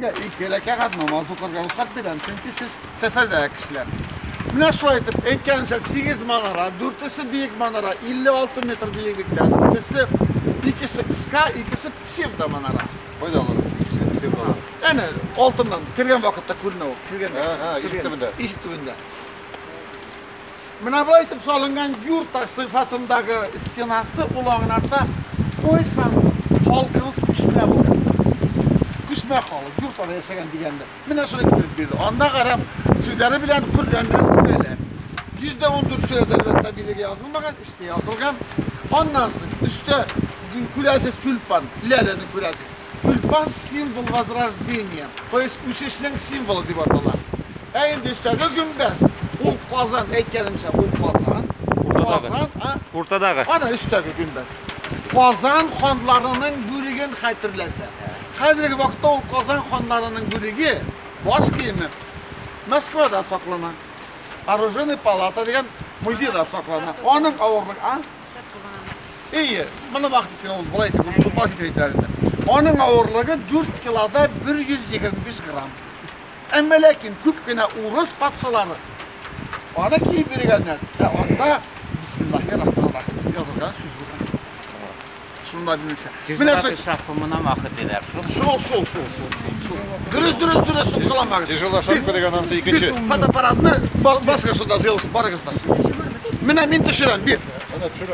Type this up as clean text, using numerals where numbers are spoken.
Сезгә ике рәкәгать намаз укырга рөхсәт бирәм, чөнки сез сәфәрдәге кешеләр. Менә шулай итеп, әйткәнемчә, 8 манара, дүртесе биек манара, 56 метр биеклектә, дүртесе, икесе кыска, икесе псевдо манара. Кайда алар? Икесе псевдолар. Әнә, алтыннан кергән вакытта күренә ул, кергән. Ишек төбендә. Ишек төбендә. Менә болай итеп салынган юрта сыйфатындагы стенасы ул аңнарда кайчан халкыбыз күчмә булган. Күчмә халык, юртада яшәгән дигәндә. Менә шулай китереп бирде. Анда гарәп сүзләре белән Коръәннән сүрәләр. 114 сүрәдә әлбәттә бирегә язылмаган, эчтә язылган. Аннан соң өстә күрәсез тюльпан, ләләне күрәсез. Тюльпан символ возрождения, то есть үсешнең символы дип атала. Ә инде өстәге гөмбәз, ул Казан, әйткәнемчә, ул Казан. Казан, а? Уртадагы. Ана өстәге гөмбәз. Казан ханларының бүреген хәтерләтә. Хәзерге вакытта ул Казан ханнарының бүреге, баш киеме Москвада саклана. Оружейная палата дигән музейда саклана. Аның авырлыгы, а? Әйе, моны вакыт иткән ул болай итеп тупас итеп әйтәләр инде. Аның авырлыгы 4 килода 125 грамм. Әмма ләкин күп кенә урыс патшалары аны киеп йөргәннәр. Ә анда Бисмиллахи рахман рахим дип язылган сүз булган. Шунда белмичә. Менә Тяжело шапка мономаха диләр. Шул, шул, шул, шул, шул. Дөрес, дөрес, дөрес, кыланмагыз. Тяжело шапка дигән ансы икенче. Фотоаппаратны басыгыз шунда, җыелышып барыгыз да. Менә мин төшерәм, бир. Ана төшерә.